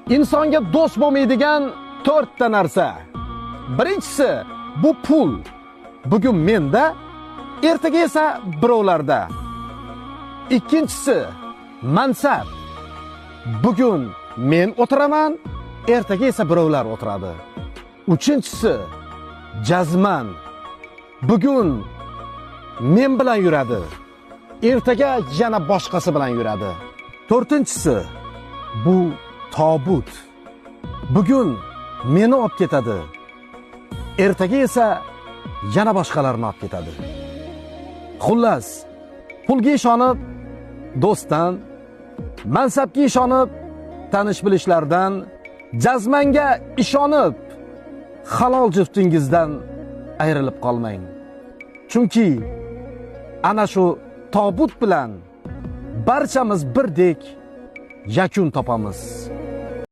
Insonga do'st bo'lmaydigan 4 ta narsa. Birinchisi bu pul. Bugun menda, ertaga esa birovlarda. Ikkinchisi mansab. Bugun men o'tiraman, ertaga esa birovlar o'tiradi. Uchinchisi jazman. Bugun men bilan yuradi, ertaga yana boshqasi bilan yuradi. To'rtinchisi bu tobut. Bugun meni olib ketadi, ertaga esa yana boshqalarni olib ketadi. Xullas, pulga ishonib do'stdan, mansabga ishonib tanish bilishlardan, jazmanga ishonib halol juftingizdan ayrilib qolmang. Chunki ana shu tobut bilan barchamiz birdek yakun topamiz.